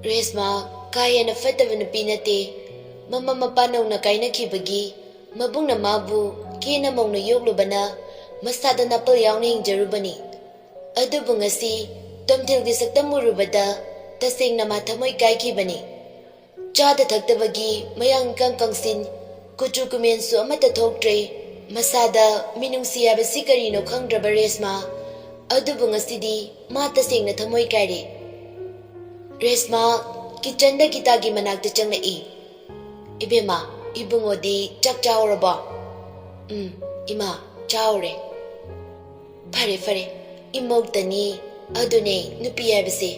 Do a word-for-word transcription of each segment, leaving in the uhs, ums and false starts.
ꯔꯦꯁꯃꯥ ꯀꯥ ꯍꯦꯟꯅ ꯐꯠꯇꯕ ꯅꯨꯄꯤ ꯅꯠꯇꯦ꯫ ꯃꯃꯥ ꯃꯄꯥ ꯅꯧꯅ ꯀꯥꯏꯅꯈꯤꯕꯒꯤ ꯃꯕꯨꯡꯅ ꯃꯥꯕꯨ ꯀꯦꯅ ꯃꯧꯅ ꯌꯣꯛꯂꯨꯕꯅ ꯃꯁꯥꯗ ꯅꯥꯄꯜ ꯌꯥꯎꯅ ꯍꯤꯡꯖꯔꯨꯕꯅꯤ꯫ ꯑꯗꯨꯕꯨ ꯉꯁꯤ ꯇꯣꯝꯊꯤꯜꯒꯤ ꯁꯛꯇꯝ ꯎꯔꯨꯕꯗ ꯇꯁꯦꯡꯅ ꯃꯥ ꯊꯃꯣꯏ ꯀꯥꯏꯈꯤꯕꯅꯤ꯫ ꯆꯥꯗ ꯊꯛꯇꯕꯒꯤ ꯃꯌꯥꯡ ꯏꯀꯪ ꯀꯪꯁꯤꯟ, ꯀꯨꯆꯨ ꯀꯨꯃꯦꯟꯁꯨ ꯑꯃꯠꯇ ꯊꯣꯛꯇ꯭ꯔꯦ꯫ ꯃꯁꯥꯗ ꯃꯤꯅꯨꯡꯁꯤ ꯍꯥꯏꯕꯁꯤ ꯀꯔꯤꯅꯣ ꯈꯪꯗ꯭ꯔꯕ ꯔꯦꯁꯃꯥ꯫ ꯑꯗꯨꯕꯨ ꯉꯁꯤꯗꯤ ꯃꯥ ꯇꯁꯦꯡꯅ ꯊꯃꯣꯏ ꯀꯥꯏꯔꯦ꯫ ꯔꯦꯁꯃꯥ ꯀꯤꯆꯟꯗ ꯒꯤꯇꯥꯒꯤ ꯃꯅꯥꯛꯇ ꯆꯪꯂꯛꯏ꯫ "ꯏꯕꯦꯝꯃ, ꯏꯕꯨꯡꯉꯣꯗꯤ ꯆꯥꯛ ꯆꯥꯍꯧꯔꯕꯣ?" "ꯎꯝ, ꯏꯃꯥ, ꯆꯥꯍꯧꯔꯦ꯫" "ꯐꯔꯦ, ꯐꯔꯦ, ꯏꯃꯧꯇꯅꯤ꯫ ꯑꯗꯨꯅꯦ ꯅꯨꯄꯤ ꯍꯥꯏꯕꯁꯦ꯫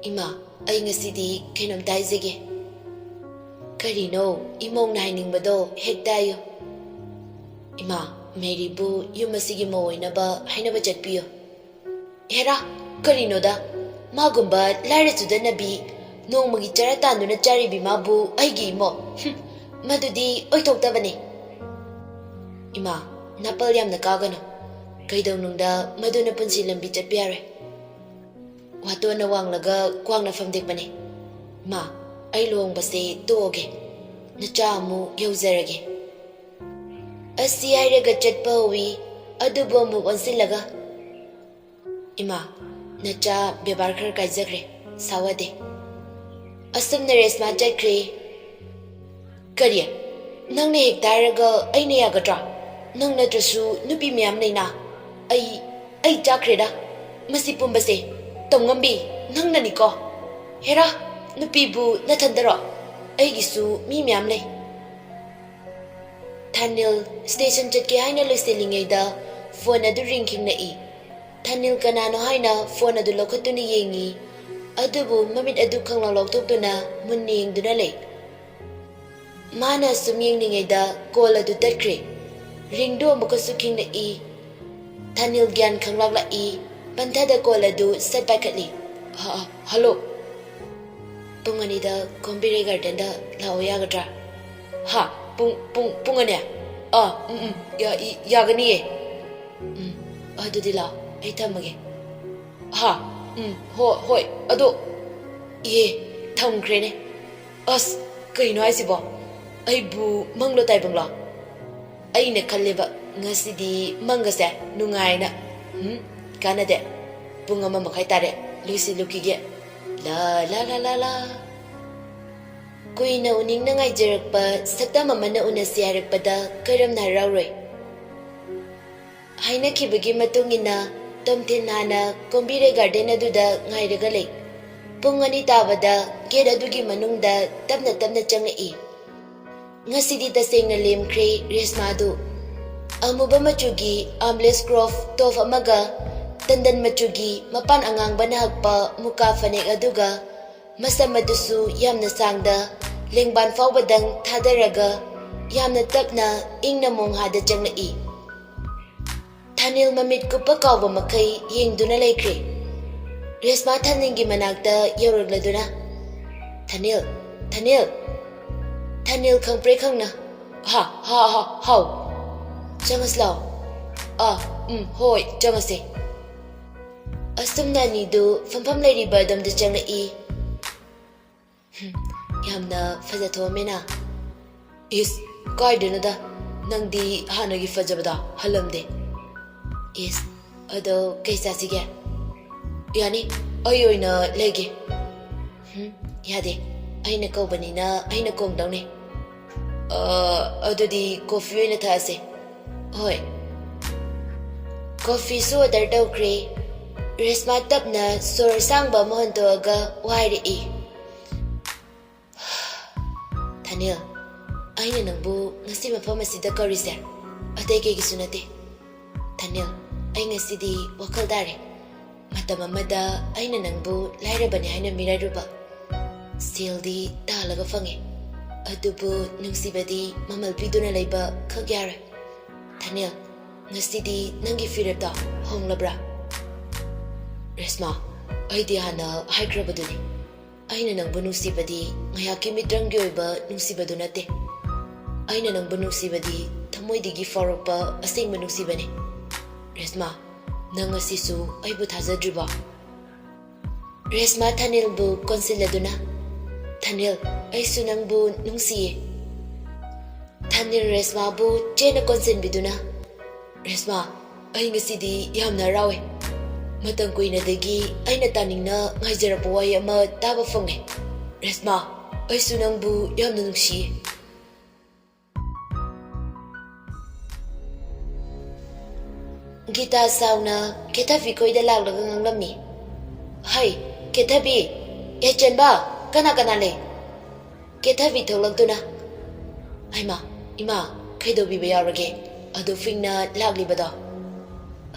ꯏꯃꯥ, ꯑꯩ ꯉꯁꯤꯗꯤ ꯀꯩꯅꯣꯝꯇ ꯍꯥꯏꯖꯒꯦ꯫" "ꯀꯔꯤꯅꯣ? ꯏꯃꯧꯅ ꯍꯥꯏꯅꯤꯡꯕꯗꯣ ꯍꯦꯛꯇ ꯍꯥꯏꯌꯨ꯫" "ꯏꯃꯥ, ꯃꯦꯔꯤꯕꯨ ꯌꯨꯝ ꯑꯁꯤꯒꯤ ꯃꯧ ꯑꯣꯏꯅꯕ ꯍꯥꯏꯅꯕ ꯆꯠꯄꯤꯌꯨ꯫" "ꯍꯦꯔꯥ, ꯀꯔꯤꯅꯣꯗ? ꯃꯥꯒꯨꯝꯕ ꯂꯥꯏꯔ ꯆꯨꯗꯅꯕꯤ, ꯅꯣꯡꯃꯒꯤ ꯆꯔꯥ ꯇꯥꯟꯗꯨꯅ ꯆꯥꯔꯤꯕꯤ ꯃꯥꯕꯨ ꯑꯩꯒꯤ ꯏꯃꯧ? ꯍꯨꯝ, ꯃꯗꯨꯗꯤ ꯑꯣꯏꯊꯣꯛꯇꯕꯅꯤ꯫" "ꯏꯃꯥ, ꯅꯥꯄꯜ ꯌꯥꯝꯅ ꯀꯥꯒꯅꯨ꯫ ꯀꯩꯗꯧꯅꯨꯡꯗ ꯃꯗꯨꯅ ꯄꯨꯟꯁꯤ ꯂꯝꯕꯤ ꯆꯠꯄ ꯌꯥꯔꯣꯏ꯫ ꯋꯥꯇꯣꯟꯅ ꯋꯥꯡꯂꯒ ꯀ꯭ꯋꯥꯛꯅ ꯐꯝꯗꯦꯛꯄꯅꯤ꯫ ꯃꯥ, ꯑꯩ ꯂꯨꯍꯣꯡꯕꯁꯦ ꯇꯣꯛꯑꯒꯦ꯫ ꯅꯆꯥ ꯑꯃꯨꯛ ꯌꯧꯖꯔꯒꯦ꯫" ꯑꯁꯤ ꯍꯥꯏꯔꯒ ꯆꯠꯄ ꯍꯧꯏ, ꯑꯗꯨꯕꯨ ꯑꯃꯨꯛ ꯑꯣꯟꯁꯤꯜꯂꯒ, "ꯏꯃꯥ, ꯅꯆꯥ ꯕꯦꯕꯥꯔ ꯈꯔ ꯀꯥꯏꯖꯈ꯭ꯔꯦ, ꯁꯥꯎꯋꯥꯗꯦ꯫" ꯑꯁꯨꯝꯅ ꯔꯦꯁꯃꯥ ꯆꯠꯈ꯭ꯔꯦ꯫ "ꯀꯔꯤ? ꯅꯪꯅ ꯍꯦꯛꯇ ꯍꯥꯏꯔꯒ ꯑꯩꯅ ꯌꯥꯒꯗ꯭ꯔꯥ? ꯅꯪ ꯅꯠꯇ꯭ꯔꯁꯨ ꯅꯨꯄꯤ ꯃꯌꯥꯝ ꯂꯩꯅ꯫ ꯑꯩ, ꯑꯩ ꯆꯥꯛꯈ꯭ꯔꯦꯗ꯫ ꯃꯁꯤ ꯄꯨꯝꯕꯁꯦ ꯇꯧꯉꯝꯕꯤ ꯅꯪꯅꯅꯤꯀꯣ꯫ ꯍꯦꯔꯥ, ꯅꯨꯄꯤꯕꯨ ꯅꯊꯟꯗꯔꯣ? ꯑꯩꯒꯤꯁꯨ ꯃꯤ ꯃꯌꯥꯝ ꯂꯩ꯫" ꯊꯥꯅꯤꯜ ꯁ꯭ꯇꯦꯁꯟ ꯆꯠꯀꯦ ꯍꯥꯏꯅ ꯂꯣꯏꯁꯤꯜꯂꯤꯉꯩꯗ ꯐꯣꯟ ꯑꯗꯨ ꯔꯤꯡ ꯈꯤꯡꯂꯛꯏ꯫ ꯊꯥꯅꯤꯜ ꯀꯅꯥꯅꯣ ꯍꯥꯏꯅ ꯐꯣꯟ ꯑꯗꯨ ꯂꯧꯈꯠꯇꯨꯅ ꯌꯦꯡꯉꯤ꯫ ꯑꯗꯨꯕꯨ ꯃꯃꯤꯠ ꯑꯗꯨ ꯈꯪꯂꯥꯎ ꯂꯥꯎꯊꯣꯛꯇꯨꯅ ꯃꯨꯟꯅ ꯌꯦꯡꯗꯨꯅ ꯂꯩ꯫ ꯃꯥꯅ ꯑꯁꯨꯝ ꯌꯦꯡꯂꯤꯉꯩꯗ ꯀꯣꯜ ꯑꯗꯨ ꯇꯠꯈ꯭ꯔꯦ꯫ ꯔꯤꯡꯗꯨ ꯑꯃꯨꯛꯀꯁꯨ ꯈꯤꯡꯂꯛꯏ꯫ ꯊꯥꯅꯤꯜ ꯒ꯭ꯌꯥꯟ ꯈꯪꯂꯥꯛꯂꯛꯏ꯫ ꯄꯟꯊꯗ ꯀꯣꯜ ꯑꯗꯨ ꯁꯠ ꯄꯥꯏꯈꯠꯂꯤ꯫ "ꯍ-, ꯍꯜꯂꯣ꯫ ꯄꯨꯡ ꯑꯅꯤꯗ ꯀꯣꯝꯕꯤꯔꯩ ꯒꯥꯔꯗꯦꯟꯗ ꯂꯥꯛꯑꯣ ꯌꯥꯒꯗ꯭ꯔꯥ?" "ꯍꯥ? ꯄꯨꯡ, ꯄꯨꯡ, ꯄꯨꯡ ꯑꯅꯤ? ꯑꯥ, ꯎꯝ, ꯎꯝ, ꯌꯥ-, ꯏ-, ꯌꯥꯒꯅꯤꯌꯦ꯫ ꯎꯝ, ꯑꯗꯨꯗꯤ ꯂꯥꯛꯑꯣ, ꯑꯩ ꯊꯝꯃꯒꯦ꯫" "ꯍꯥ? ꯎꯝ, ꯍꯣ-, ꯍꯣꯏ, ꯑꯗꯣ ꯏꯍꯦ, ꯊꯝꯈ꯭ꯔꯦꯅꯦ꯫ ꯑꯁ, ꯀꯩꯅꯣ ꯍꯥꯏꯁꯤꯕꯣ? ꯑꯩꯕꯨ ꯃꯪꯂꯣ ꯇꯥꯏꯕꯪꯂꯣ? ꯑꯩꯅ ꯈꯜꯂꯦꯕ, ꯉꯁꯤꯗꯤ ꯃꯪꯒꯁꯦ ꯅꯨꯡꯉꯥꯏꯅ꯫ ꯎꯝ, ꯀꯥꯟꯅꯗꯦ꯫ ꯄꯨꯡ ꯑꯃ ꯃꯈꯥꯏ ꯇꯥꯔꯦ, ꯂꯣꯏꯁꯤꯜꯂꯨꯈꯤꯒꯦ꯫ ꯂꯥ, ꯂꯥ, ꯂꯥ, ꯂꯥ, ꯂꯥ꯫ ꯀꯨꯏꯅ ꯎꯅꯤꯡꯅ ꯉꯥꯏꯖꯔꯛꯄ ꯁꯛꯇꯝ ꯑꯃꯅ ꯎꯅꯁꯤ ꯍꯥꯏꯔꯛꯄꯗ ꯀꯔꯝꯅ ꯍꯔꯥꯎꯔꯣꯏ? ꯍꯥꯏꯅꯈꯤꯕꯒꯤ ꯃꯇꯨꯡ ꯏꯟꯅ ꯇꯣꯝꯊꯤꯟ ꯍꯥꯟꯅ ꯀꯣꯝꯕꯤꯔꯩ ꯒꯥꯔꯗꯦꯟ ꯑꯗꯨꯗ ꯉꯥꯏꯔꯒ ꯂꯩ꯫ ꯄꯨꯡ ꯑꯅꯤ ꯇꯥꯕꯗ ꯒꯦꯠ ꯑꯗꯨꯒꯤ ꯃꯅꯨꯡꯗ ꯇꯞꯅ ꯇꯞꯅ ꯆꯪꯂꯛꯏ꯫ ꯉꯁꯤꯗꯤ ꯇꯁꯦꯡꯅ ꯂꯦꯝꯈ꯭ꯔꯦ ꯔꯦꯁꯃꯥꯗꯨ꯫ ꯑꯃꯨꯕ ꯃꯆꯨꯒꯤ ꯑꯥꯔꯝꯂꯦꯁ ꯀ꯭ꯔꯣꯞ ꯇꯣꯞ ꯑꯃꯒ ꯇꯟꯗꯟ ꯃꯆꯨꯒꯤ ꯃꯄꯥꯟ ꯑꯉꯥꯡꯕꯅ ꯍꯛꯄ ꯃꯨꯀꯥ ꯐꯅꯦꯛ ꯑꯗꯨꯒ ꯃꯁꯝ ꯑꯗꯨꯁꯨ ꯌꯥꯝꯅ ꯁꯥꯡꯗ ꯂꯦꯡꯕꯥꯟ ꯐꯥꯎꯕꯗꯪ ꯊꯥꯗꯔꯒ ꯌꯥꯝꯅ ꯇꯞꯅ ꯏꯪꯅ ꯃꯣꯡꯍꯥꯗ ꯆꯪꯂꯛꯏ꯫ ꯊꯥꯅꯤꯜ ꯃꯃꯤꯠ ꯀꯨꯞꯄ ꯀꯥꯎꯕ ꯃꯈꯩ ꯌꯦꯡꯗꯨꯅ ꯂꯩꯈ꯭ꯔꯦ꯫ ꯔꯦꯁꯃꯥ ꯊꯥꯅꯤꯜꯒꯤ ꯃꯅꯥꯛꯇ ꯌꯧꯔꯛꯂꯗꯨꯅ, "ꯊꯥꯅꯤꯜ, ꯊꯥꯅꯤꯜ!" ꯊꯥꯅꯤꯜ ꯈꯪꯄ꯭ꯔꯦꯛ ꯈꯪꯅ, "ꯍꯥ, ꯍꯥ, ꯍꯥ, ꯍꯥꯎ꯫ ꯆꯪꯉꯁꯤ ꯂꯥꯎ꯫ ꯑꯥ, ꯎꯝ, ꯍꯣꯏ, ꯆꯪꯉꯁꯦ꯫" ꯑꯁꯨꯝꯅ ꯑꯅꯤꯗꯨ ꯐꯝꯐꯝ ꯂꯩꯔꯤꯕ ꯑꯗꯣꯝꯗ ꯆꯪꯂꯛꯏ꯫ "ꯍꯝ, ꯌꯥꯝꯅ ꯐꯖꯊꯣꯛꯑꯝꯃꯦꯅ꯫" "ꯏꯁ, ꯀꯥꯏꯗꯩꯅꯣꯗ, ꯅꯪꯗꯤ ꯍꯥꯟꯅꯒꯤ ꯐꯖꯕꯗ ꯍꯜꯂꯝꯗꯦ꯫" "ꯏꯁ, ꯑꯗꯣ ꯀꯩ ꯆꯥꯁꯤꯒꯦ?" "ꯌꯥꯅꯤ, ꯑꯩ ꯑꯣꯏꯅ ꯂꯩꯒꯦ꯫" "ꯍꯝ, ꯌꯥꯗꯦ, ꯑꯩꯅ ꯀꯧꯕꯅꯤꯅ ꯑꯩꯅ ꯀꯣꯡꯗꯧꯅꯤ꯫" "ꯑ, ꯑꯗꯨꯗꯤ ꯀꯣꯐꯤ ꯑꯣꯏꯅ ꯊꯛꯑꯁꯦ꯫" "ꯍꯣꯏ꯫" ꯀꯣꯐꯤꯁꯨ ꯑꯣꯔꯗꯔ ꯇꯧꯈ꯭ꯔꯦ꯫ ꯔꯦꯁꯃꯥ ꯇꯞꯅ ꯁꯣꯔ ꯑꯁꯥꯡꯕ ꯑꯃ ꯍꯣꯟꯗꯣꯛꯑꯒ ꯋꯥ ꯍꯥꯏꯔꯛꯏ꯫ "ꯊꯥꯅꯤꯜ, ꯑꯩꯅ ꯅꯪꯕꯨ ꯉꯁꯤ ꯃꯐꯝ ꯑꯁꯤꯗ ꯀꯧꯔꯤꯁꯦ ꯑꯇꯩ ꯀꯩꯒꯤꯁꯨ ꯅꯠꯇꯦ꯫ ꯊꯥꯅꯤꯜ, ꯑꯩ ꯉꯁꯤꯗꯤ ꯋꯥꯈꯜ ꯇꯥꯔꯦ꯫ ꯃꯇꯝ ꯑꯃꯗ ꯑꯩꯅ ꯅꯪꯕꯨ ꯂꯥꯏꯔꯕꯅꯤ ꯍꯥꯏꯅ ꯃꯤꯔꯥꯏꯔꯨꯕ꯫ ꯁꯦꯜꯗꯤ ꯇꯥꯜꯂꯒ ꯐꯪꯉꯦ, ꯑꯗꯨꯕꯨ ꯅꯨꯡꯁꯤꯕꯗꯤ ꯃꯃꯜ ꯄꯤꯗꯨꯅ ꯂꯩꯕ ꯈꯛ ꯌꯥꯔꯣꯏ꯫ ꯊꯥꯅꯤꯜ, ꯉꯁꯤꯗꯤ ꯅꯪꯒꯤ ꯐꯤꯔꯦꯞꯇꯣ ꯍꯣꯡꯂꯕ꯭ꯔꯥ?" "ꯔꯦꯁꯃꯥ, ꯑꯩꯗꯤ ꯍꯥꯟꯅ ꯍꯥꯏꯈ꯭ꯔꯕꯗꯨꯅꯤ, ꯑꯩꯅ ꯅꯪꯕꯨ ꯅꯨꯡꯁꯤꯕꯗꯤ ꯉꯥꯏꯍꯥꯛꯀꯤ ꯃꯤꯇ꯭ꯔꯪꯒꯤ ꯑꯣꯏꯕ ꯅꯨꯡꯁꯤꯕꯗꯨ ꯅꯠꯇꯦ꯫ ꯑꯩꯅ ꯅꯪꯕꯨ ꯅꯨꯡꯁꯤꯕꯗꯤ ꯊꯃꯣꯏꯗꯒꯤ ꯐꯥꯎꯔꯛꯄ ꯑꯁꯦꯡꯕ ꯅꯨꯡꯁꯤꯕꯅꯤ꯫ ꯔꯦꯁꯃꯥ, ꯅꯪ ꯉꯁꯤꯁꯨ ꯑꯩꯕꯨ ꯊꯥꯖꯗ꯭ꯔꯤꯕꯣ?" ꯔꯦꯁꯃꯥ ꯊꯥꯅꯤꯜꯕꯨ ꯀꯣꯟꯁꯤꯜꯂꯗꯨꯅ, "ꯊꯥꯅꯤꯜ, ꯑꯩꯁꯨ ꯅꯪꯕꯨ ꯅꯨꯡꯁꯤꯌꯦ꯫" ꯊꯥꯅꯤꯜ ꯔꯦꯁꯃꯥꯕꯨ ꯆꯦꯟꯅ ꯀꯣꯟꯁꯤꯟꯕꯤꯗꯨꯅ, "ꯔꯦꯁꯃꯥ, ꯑꯩ ꯉꯁꯤꯗꯤ ꯌꯥꯝꯅ ꯍꯔꯥꯎꯋꯦ꯫ ꯃꯇꯝ ꯀꯨꯏꯅꯗꯒꯤ ꯑꯩꯅ ꯇꯥꯅꯤꯡꯅ ꯉꯥꯏꯖꯔꯛꯄ ꯋꯥꯍꯩ ꯑꯃ ꯇꯥꯕ ꯐꯪꯉꯦ꯫ ꯔꯦꯁꯃꯥ, ꯑꯩꯁꯨ ꯅꯪꯕꯨ ꯌꯥꯝꯅ ꯅꯨꯡꯁꯤꯌꯦ꯫" ꯒꯤꯇꯥ ꯁꯥꯎꯅ ꯀꯦꯊꯕꯤ ꯈꯣꯏꯗ ꯂꯥꯛꯂꯒ ꯉꯥꯡꯂꯝꯃꯤ, "ꯍꯩ, ꯀꯦꯊꯕꯤ, ꯌꯥꯏꯆꯦꯟꯕ, ꯀꯅꯥ ꯀꯅꯥ ꯂꯩ?" ꯀꯦꯊꯕꯤ ꯊꯣꯛꯂꯛꯇꯨꯅ, "ꯍꯩꯃꯥ, ꯏꯃꯥ, ꯀꯩꯗꯧꯕꯤꯕ ꯌꯥꯎꯔꯒꯦ? ꯑꯗꯨ ꯐꯤꯡꯅ ꯂꯥꯛꯂꯤꯕꯗꯣ?"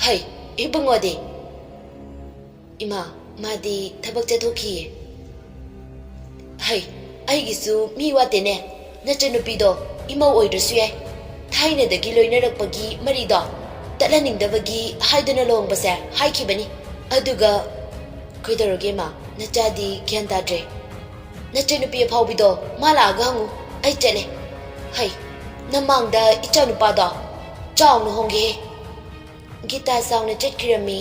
"ꯍꯩ, ꯏꯕꯨꯡꯉꯣꯗꯤ?" "ꯏꯃꯥ, ꯃꯥꯗꯤ ꯊꯕꯛ ꯆꯠꯊꯣꯛꯈꯤꯌꯦ꯫" "ꯍꯩ, ꯑꯩꯒꯤꯁꯨ ꯃꯤ ꯋꯥꯠꯇꯦꯅꯦ꯫ ꯅꯆꯟꯅꯨꯄꯤꯗꯣ ꯏꯃꯧ ꯑꯣꯏꯗ꯭ꯔꯁꯨ ꯌꯥꯏ꯫ ꯊꯥꯏꯅꯗꯒꯤ ꯂꯣꯏꯅꯔꯛꯄꯒꯤ ꯃꯔꯤꯗꯣ ꯇꯠꯍꯟꯅꯤꯡꯗꯕꯒꯤ ꯍꯥꯏꯗꯨꯅ ꯂꯨꯍꯣꯡꯕꯁꯦ ꯍꯥꯏꯈꯤꯕꯅꯤ꯫ ꯑꯗꯨꯒ ꯀꯩꯗꯧꯔꯒꯦ ꯃꯥ? ꯅꯆꯥꯗꯤ ꯒ꯭ꯌꯥꯟ ꯇꯥꯗ꯭ꯔꯦ꯫ ꯅꯆꯟꯅꯨꯄꯤ ꯑꯐꯥꯎꯕꯤꯗꯣ ꯃꯥ ꯂꯥꯛꯑꯒ ꯍꯪꯉꯨ꯫ ꯑꯩ ꯆꯠꯂꯦ꯫ ꯍꯩ, ꯅꯃꯥꯡꯗ ꯏꯆꯥꯅꯨꯄꯥꯗꯣ ꯆꯥꯎꯅ ꯍꯣꯡꯒꯦꯍꯦ꯫" ꯒꯤꯇꯥ ꯆꯥꯎꯅ ꯆꯠꯈꯤꯔꯝꯃꯤ꯫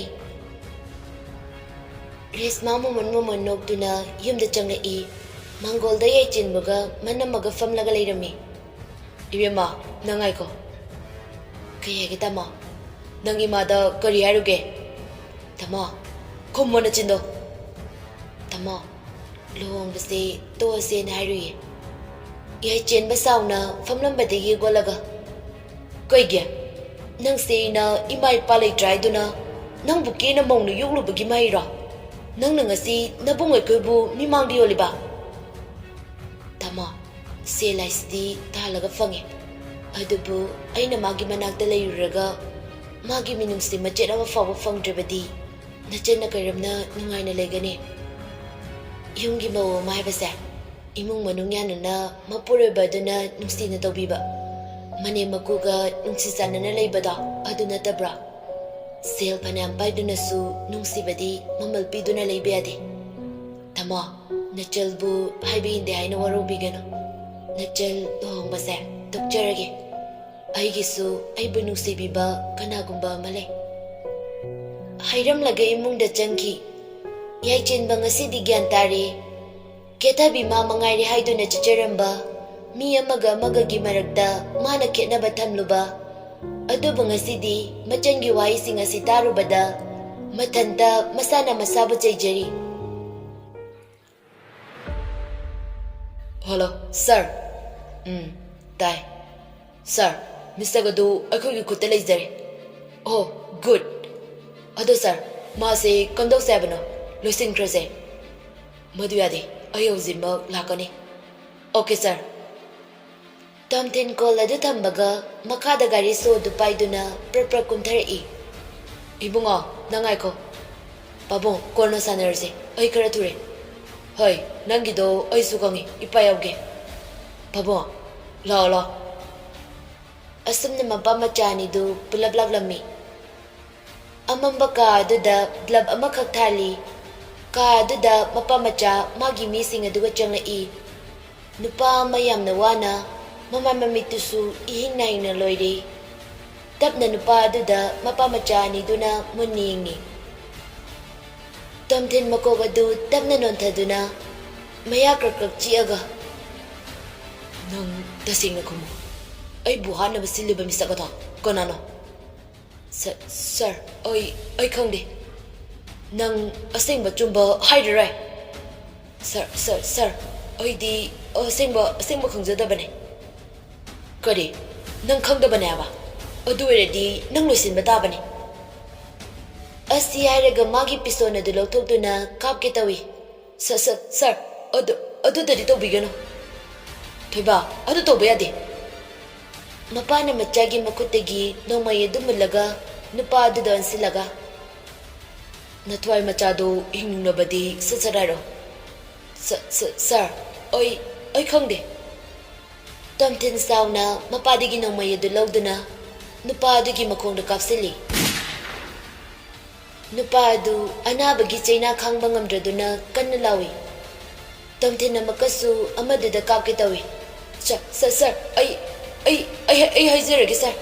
ꯔꯦꯁꯃꯥ ꯃꯣꯃꯣꯟ ꯃꯣꯃꯣꯟ ꯅꯣꯛꯇꯨꯅ ꯌꯨꯝꯗ ꯆꯪꯂꯛꯏ꯫ ꯃꯥꯡꯒꯣꯜꯗ ꯌꯥꯏꯆꯦꯟꯕꯒ ꯃꯅꯝꯃꯒ ꯐꯝꯂꯒ ꯂꯩꯔꯝꯃꯤ꯫ "ꯏꯕꯦꯝꯃ, ꯅꯪ ꯉꯥꯏꯈꯣ꯫" "ꯀꯩ ꯍꯥꯏꯒꯦ, ꯇꯥꯃꯣ?" "ꯅꯪ ꯏꯃꯥꯗ ꯀꯔꯤ ꯍꯥꯏꯔꯨꯒꯦ?" "ꯇꯥꯃꯣ, ꯈꯨꯝꯃꯣ ꯅꯆꯤꯟꯗꯣ꯫" "ꯇꯥꯃꯣ, ꯂꯨꯍꯣꯡꯕꯁꯦ ꯇꯣꯛꯑꯁꯦꯅ ꯍꯥꯏꯔꯨꯏꯌꯦ꯫" ꯌꯥꯏꯆꯦꯟꯕ ꯁꯥꯎꯅ ꯐꯝꯂꯝꯕꯗꯒꯤ ꯍꯧꯒꯠꯂꯒ, "ꯀꯩꯒꯤ? ꯅꯪꯁꯦ ꯑꯩꯅ ꯏꯃꯥ ꯏꯄꯥ ꯂꯩꯇ꯭ꯔꯦ ꯍꯥꯏꯗꯨꯅ ꯅꯪꯕꯨ ꯀꯦꯅ ꯃꯧꯅ ꯌꯣꯛꯂꯨꯕꯒꯤ ꯃꯍꯩꯔꯣ? ꯅꯪꯅ ꯉꯁꯤ ꯅꯕꯨꯡ ꯑꯩꯈꯣꯏꯕꯨ ꯃꯤꯃꯥꯡꯗ ꯌꯣꯜꯂꯤꯕ?" "ꯇꯥꯃꯣ, ꯁꯦꯜ ꯍꯥꯏꯁꯤꯗꯤ ꯇꯥꯜꯂꯒ ꯐꯪꯉꯦ꯫ ꯑꯗꯨꯕꯨ ꯑꯩꯅ ꯃꯥꯒꯤ ꯃꯅꯥꯛꯇ ꯂꯩꯔꯨꯔꯒ ꯃꯥꯒꯤ ꯃꯤꯅꯨꯡꯁꯤ ꯃꯆꯦꯠ ꯑꯃ ꯐꯥꯎꯕ ꯐꯪꯗ꯭ꯔꯕꯗꯤ ꯅꯆꯟꯅ ꯀꯔꯝꯅ ꯅꯨꯡꯉꯥꯏꯅ ꯂꯩꯒꯅꯤ? ꯌꯨꯝꯒꯤ ꯃꯧ ꯑꯃ ꯍꯥꯏꯕꯁꯦ ꯏꯃꯨꯡ ꯃꯅꯨꯡ ꯌꯥꯅꯅ ꯃꯄꯨꯔꯣꯏꯕ ꯑꯗꯨꯅ ꯅꯨꯡꯁꯤꯅ ꯇꯧꯕꯤꯕ, ꯃꯅꯦꯝ ꯃꯀꯨꯒ ꯅꯨꯡꯁꯤ ꯆꯥꯟꯅꯅ ꯂꯩꯕꯗꯣ ꯑꯗꯨ ꯅꯠꯇꯕ꯭ꯔꯣ? ꯁꯦꯜ ꯐꯅꯌꯥꯝ ꯄꯥꯏꯗꯨꯅꯁꯨ ꯅꯨꯡꯁꯤꯕꯗꯤ ꯃꯃꯜ ꯄꯤꯗꯨꯅ ꯂꯩꯕ ꯌꯥꯗꯦ꯫ ꯇꯥꯃꯣ, ꯅꯆꯜꯕꯨ ꯍꯥꯏꯕ ꯏꯟꯗꯦ ꯍꯥꯏꯅ ꯋꯥꯔꯧꯕꯤꯒꯅꯨ꯫ ꯅꯆꯜ ꯂꯨꯍꯣꯡꯕꯁꯦ ꯇꯣꯛꯆꯔꯒꯦ꯫ ꯑꯩꯒꯤꯁꯨ ꯑꯩꯕꯨ ꯅꯨꯡꯁꯤꯕꯤꯕ ꯀꯅꯥꯒꯨꯝꯕ ꯑꯃ ꯂꯩ꯫" ꯍꯥꯏꯔꯝꯂꯒ ꯏꯃꯨꯡꯗ ꯆꯪꯈꯤ꯫ ꯌꯥꯏꯆꯦꯟꯕ ꯉꯁꯤꯗꯤ ꯒ꯭ꯌꯥꯟ ꯇꯥꯔꯦ꯫ ꯀꯦꯊꯕꯤ ꯃꯥ ꯃꯉꯥꯏꯔꯦ ꯍꯥꯏꯗꯨꯅ ꯆꯠꯆꯔꯝꯕ, ꯃꯤ ꯑꯃꯒ ꯑꯃꯒꯒꯤ ꯃꯔꯛꯇ ꯃꯥꯅ ꯈꯦꯠꯅꯕ ꯊꯝꯂꯨꯕ꯫ ꯑꯗꯨꯕꯨ ꯉꯁꯤꯗꯤ ꯃꯆꯟꯒꯤ ꯋꯥꯍꯩꯁꯤꯡ ꯑꯁꯤ ꯇꯥꯔꯨꯕꯗ ꯃꯊꯟꯇ ꯃꯁꯥꯅ ꯃꯁꯥꯕꯨ ꯆꯩꯖꯔꯤ꯫ ꯍꯜꯂꯣ, ꯁꯥꯔ꯫ ꯎꯝ, ꯇꯥꯏ꯫ ꯁꯥꯔ, ꯃꯤꯁꯇꯔ ꯑꯗꯨ ꯑꯩꯈꯣꯏꯒꯤ ꯈꯨꯠꯇ ꯂꯩꯖꯔꯦ꯫ ꯑꯣ, ꯒꯨꯗ꯫ ꯑꯗꯣ ꯁꯥꯔ, ꯃꯥꯁꯦ ꯀꯝꯗꯧꯁꯦ ꯍꯥꯏꯕꯅꯣ? ꯂꯣꯏꯁꯤꯟꯈ꯭ꯔꯁꯦ꯫ ꯃꯗꯨ ꯌꯥꯗꯦ, ꯑꯩ ꯍꯧꯖꯤꯛꯃꯛ ꯂꯥꯛꯀꯅꯤ꯫ Okay sir. ꯇꯣꯝꯊꯤꯟ ꯀꯣꯜ ꯑꯗꯨ ꯊꯝꯕꯒ ꯃꯈꯥꯗ ꯒꯥꯔꯤ ꯁꯣ ꯑꯗꯨ ꯄꯥꯏꯗꯨꯅ ꯄ꯭ꯔꯞ ꯄ꯭ꯔꯞ ꯀꯨꯝꯊꯔꯛꯏ꯫ ꯏꯕꯨꯡꯉꯣ, ꯅꯪ ꯉꯥꯏꯈꯣ꯫ ꯄꯥꯕꯨꯡ, ꯀꯣꯟꯅ ꯁꯥꯟꯅꯔꯁꯦ, ꯑꯩ ꯈꯔ ꯊꯨꯔꯦ꯫ ꯍꯣꯏ, ꯅꯪꯒꯤꯗꯣ ꯑꯩꯁꯨ ꯈꯪꯉꯤ, ꯏꯄꯥ ꯌꯥꯎꯒꯦ꯫ ꯄꯥꯕꯨꯡ, ꯂꯥꯛꯑꯣ, ꯂꯥꯛꯑꯣ꯫ ꯑꯁꯨꯝꯅ ꯃꯄꯥ ꯃꯆꯥ ꯑꯅꯤꯗꯨ ꯄꯨꯂꯞ ꯂꯥꯛꯂꯝꯃꯤ꯫ ꯑꯃꯝꯕ ꯀꯥ ꯑꯗꯨꯗ ꯕ꯭ꯂꯕ ꯑꯃꯈꯛ ꯊꯥꯜꯂꯤ꯫ ꯀꯥ ꯑꯗꯨꯗ ꯃꯄꯥ ꯃꯆꯥ ꯃꯥꯒꯤ ꯃꯤꯁꯤꯡ ꯑꯗꯨꯒ ꯆꯪꯂꯛꯏ꯫ ꯅꯨꯄꯥ ꯑꯃ ꯌꯥꯝꯅ ꯋꯥꯅ, ꯃꯃꯥꯏ ꯃꯃꯤꯠꯇꯨꯁꯨ ꯏꯍꯤꯡ ꯅꯥꯍꯤꯡꯅ ꯂꯣꯏꯔꯦ꯫ ꯇꯞꯅ ꯅꯨꯄꯥ ꯑꯗꯨꯗ ꯃꯄꯥ ꯃꯆꯥ ꯑꯅꯤꯗꯨꯅ ꯃꯨꯟꯅ ꯌꯦꯡꯉꯤ꯫ ꯇꯣꯝꯊꯤꯟ ꯃꯀꯣꯛ ꯑꯗꯨ ꯇꯞꯅ ꯅꯣꯟꯊꯗꯨꯅ ꯃꯌꯥ ꯀ꯭ꯔꯛ ꯀ꯭ꯔꯛ ꯆꯤꯛꯑꯒ, "ꯅꯪ ꯇꯁꯦꯡꯅ ꯈꯨꯝꯃꯨ꯫ ꯑꯩꯕꯨ ꯍꯥꯠꯅꯕ ꯁꯤꯜꯂꯤꯕ ꯃꯤꯁꯛ ꯑꯗꯣ ꯀꯅꯥꯅꯣ?" "ꯁ-, ꯁꯥꯔ, ꯑꯩ, ꯑꯩ ꯈꯪꯗꯦ꯫ ꯅꯪ ꯑꯁꯦꯡꯕ ꯑꯆꯨꯝꯕ ꯍꯥꯏꯔꯔꯣꯏ?" "ꯁꯥꯔ, ꯁꯥꯔ, ꯁꯥꯔ, ꯑꯩꯗꯤ ꯑꯁꯦꯡꯕ, ꯑꯁꯦꯡꯕ ꯈꯪꯖꯗꯕꯅꯦ꯫" "ꯀꯔꯤ? ꯅꯪ ꯈꯪꯗꯕꯅꯦ ꯍꯥꯏꯕ? ꯑꯗꯨ ꯑꯣꯏꯔꯗꯤ ꯅꯪ ꯂꯣꯏꯁꯤꯟꯕ ꯇꯥꯕꯅꯤ꯫" ꯑꯁꯤ ꯍꯥꯏꯔꯒ ꯃꯥꯒꯤ ꯄꯤꯁꯇꯣꯜ ꯑꯗꯨ ꯂꯧꯊꯣꯛꯇꯨꯅ ꯀꯥꯞꯀꯦ ꯇꯧꯏ꯫ "ꯁ-, ꯁ-, ꯁꯥꯔ, ꯑꯗꯨ, ꯑꯗꯨꯗꯗꯤ ꯇꯧꯕꯤꯒꯅꯨ꯫" "ꯊꯣꯏꯕ, ꯑꯗꯨ ꯇꯧꯕ ꯌꯥꯗꯦ꯫" ꯃꯄꯥꯅ ꯃꯆꯥꯒꯤ ꯃꯈꯨꯠꯇꯒꯤ ꯅꯣꯡꯃꯩ ꯑꯗꯨ ꯃꯨꯜꯂꯒ ꯅꯨꯄꯥ ꯑꯗꯨꯗ ꯑꯣꯟꯁꯤꯜꯂꯒ, "ꯅꯊ꯭ꯋꯥꯏ ꯃꯆꯥꯗꯨ ꯍꯤꯡꯅꯕꯗꯤ ꯁꯠ ꯁꯠ ꯍꯥꯏꯔꯛꯑꯣ꯫" "ꯁ-, ꯁ-, ꯁꯥꯔ, ꯑꯩ, ꯑꯩ ꯈꯪꯗꯦ꯫" ꯇꯣꯝꯊꯤꯟ ꯁꯥꯎꯅ ꯃꯄꯥꯗꯒꯤ ꯅꯣꯡꯃꯩ ꯑꯗꯨ ꯂꯧꯗꯨꯅ ꯅꯨꯄꯥ ꯑꯗꯨꯒꯤ ꯃꯈꯣꯡꯗ ꯀꯥꯞꯁꯤꯜꯂꯤ꯫ ꯅꯨꯄꯥ ꯑꯗꯨ ꯑꯅꯥꯕꯒꯤ ꯆꯩꯅꯥ ꯈꯥꯡꯕ ꯉꯝꯗ꯭ꯔꯗꯨꯅ ꯀꯟꯅ ꯂꯥꯎꯏ꯫ ꯇꯣꯝꯊꯤꯟ ꯑꯃꯨꯛꯀꯁꯨ ꯑꯃꯗꯨꯗ ꯀꯥꯞꯀꯦ ꯇꯧꯏ꯫ "ꯁꯥꯔ, ꯁꯥꯔ, ꯁꯥꯔ, ꯑꯩ, ꯑꯩ, ꯑꯩ, ꯑꯩ ꯍꯥꯏꯖꯔꯒꯦ, ꯁꯥꯔ꯫